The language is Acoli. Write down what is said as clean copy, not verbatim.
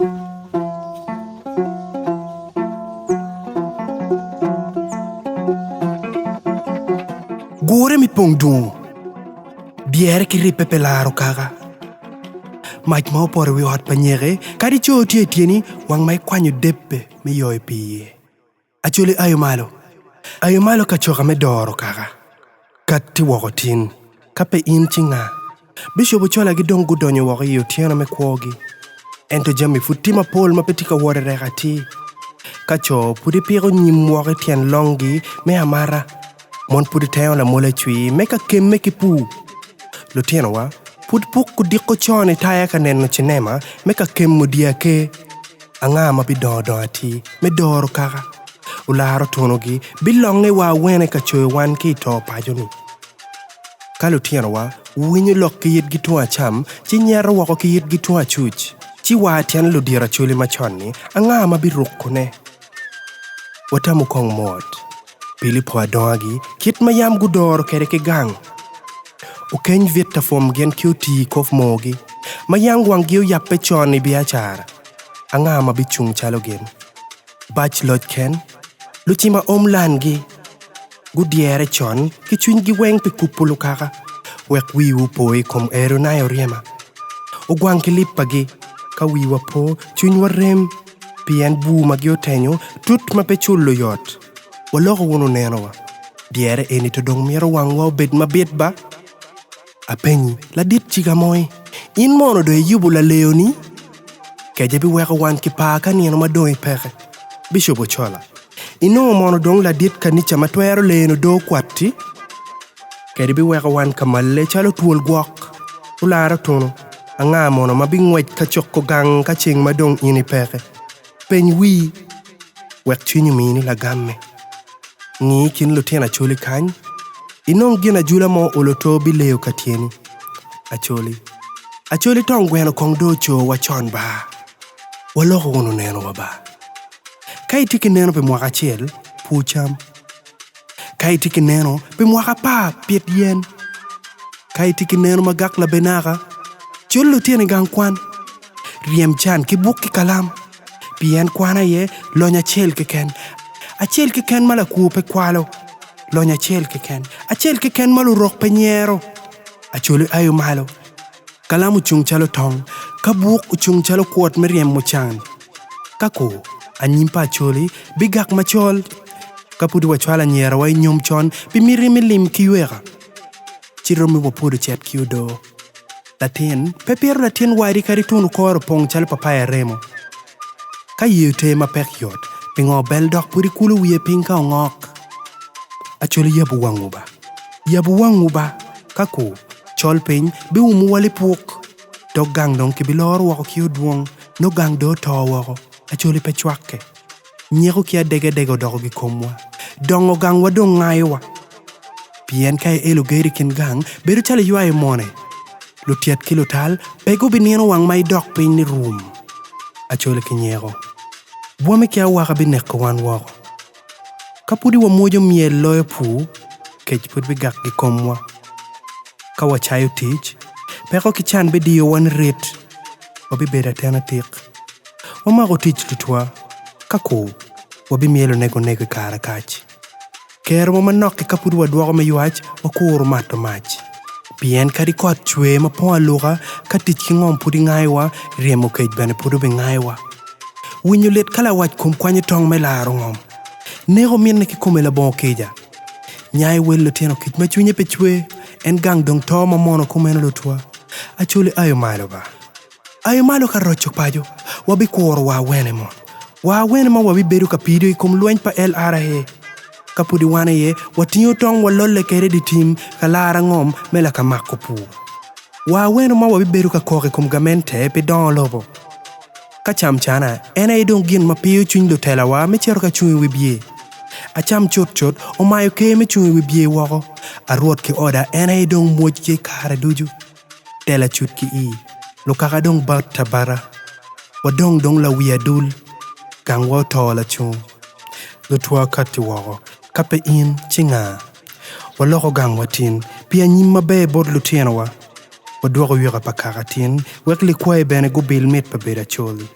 Gure mi pong dungu, dyere ki ribbe pe laro kaka. Mac ma opoto i wi ot pa nyeke, kadi co tye i tyeni, wang ma ikwanyo debbe me yoyo pii iye. Acholi ayo malo, ayo malo ka coka me doro kaka. Katti woko tin, ka pe in ci nga? Bicop ocolagi dong gudonyo woko i otyeno me kwogi. Ento jami pud tye mapol ma pe tye ka wot i rek atir. Ka co pud ipiko nyim woko i tyen longgi me amata, mon pud itengo lamol acwir me ka kemme ki pur. Lutinowa pud puk odiko con i taya ka neno cinema me ka kemo dye aker. Anga ma bidongo dongo atir me doro kaka? Olaro tunogi bilonge wa awene ka coyo wan ki i to paco-ni? Ka lutinowa winyo lok ki yitgi tung acam, ci nyeto woko ki yitgi tung acuc, ci wa tyen ludito acholi macon-ni, anga ma birukone? Watamu kong mot. Pilipo adongagi kit ma yam gudoro kwede ki gang. Okeny Vitafoam gin ki otii kof moogi, ma yang wanggi oyabbe con i biacara. Anga ma bicung calo gin? Bac loc ken, lucima om langi, gudyere con ki cwinygi weng pi kubo lukaka, wek wiwu opo i kom Eronai oryema. Ogwang ki lippagi, ka wiwa po, cwinywa rem, pien bur ma gi otenyo tut ma pe culo yot. Waloko wunu nenowa. Dyere eni to dong mito wangwa obed mabit ba? Apenyi, ladit cigamoi, in mono dong iyubo laleyoni? Kece biweko wan ki par ka nino ma dong ipeke. Bicop Ochola, inongo mono dong ladit kanica ma twero leyeno doo kwat-ti? Kadi biweko wan ka malle calo twol gwok. Olara otuno, anga mono ma bingwec ka coko gang ka ceng ma dong in ipeke? Peny wii, wek cwiny omini lagamme. Ngi i kin lutino Acholi kany, inong gin ajula mo olo to bileyo ka tyeni. Acholi. Acholi tong gweno kong do oco wa con ba. Waloko wunu neno wa ba. Ka itye ki neno pi mwaka acel, pur cam. Ka itye ki neno pi mwaka apar, pit yen. Ka itye ki neno ma gak labenaka, cul lutino i gang kwan. Ryem can ki buk ki kalam, pien kwan aye lonyo acel keken, acel keken ma lakwo pe kwalo, lonyo acel keken, acel keken ma lurok pe nyero. Acholi ayo malo, kalam ocung calo tong, ka buk ocung calo kwot me ryemo can. Ka kur, anyim pa Acholi bigak macol, ka pud wacwalo anyirawa i nyom con pi miti me lim ki yweka, ci romi wapwodo cet ki odoo. Latin pe pito latin wadi kadi tunu kore opong calo papaya remo. Ka yeyo ter mapek yot, pingo bel dok pud ikulo wiye piny ka ongok? Acholi yabu wangwu ba. Yabu wangwu ba. Ka ku, col piny biumo wa lipwuk. Dog gang dong kibiloro woko ki odwong, nongo gang dong oto woko. Acholi pe cwakke. Nyeko ki adegadega odoko gikomwa. Dongo gangwa dong ngayowa. Pien ka ielo gedo i kin gang, bedo calo iywayo mone. Lutyet ki lutal pe gubinino wang ma idok piny ni rum. Acholi ki nyeko. Bwami ki awaka bineko wan woko. Ka pudi wamwoco myel loyo pur, kec pud bigak gikomwa. Ka wacayo tic, peko ki can bidiyowa ni rit, wabibedo aten atik. Wamako tic tutwa, ka kur, wabimyelo negonego i kare kac. Kerowa manok-ki ka pud wadwoko me ywac, wakuro mato mac. Pien kadi kot cwer ma pong aluka, ka tic ki ngom pud ingayowa, ryemo kec bene pud obingayowa. Winyo lit ka lawac kom kwanyo tong me laro ngom. Neko minne kikome labongo kica. Nyayo wel lutino kic ma cwinye pe cwer, en gang dong to ma mono kumeno lutwa. Acholi ayo malo ba. Ayo malo ka roco paco, wabikuro wa awene mono? Wa awene ma wabibedo ka pido i kom lweny pa LRA? Ka pudi wan aye watingo tong walolle kede di tim ka lara ngom me lakamako pur. Wa awene ma wabibedo ka kok i kom gamente pi dongo lobo? Ka cam cana en aye dong gin ma piyo cwiny lutelawa me cito ka cung i wi bye. Acam cutcut omayo ker me cung i wi bye woko. Arwot ki oda en aye dong mwocgi kare ducu. Tela cut ki ii, lukaka dong bat abata. Wadong dong lawi adul, gangwa oto lacung. Lutwa katti woko, ka pe in, ci nga? Waloko gangwa tin, pi anyim maber bot lutinowa. Wadwoko yweka pa kaka tin, wek likwayi bene gubil mit pa bedo Acholi.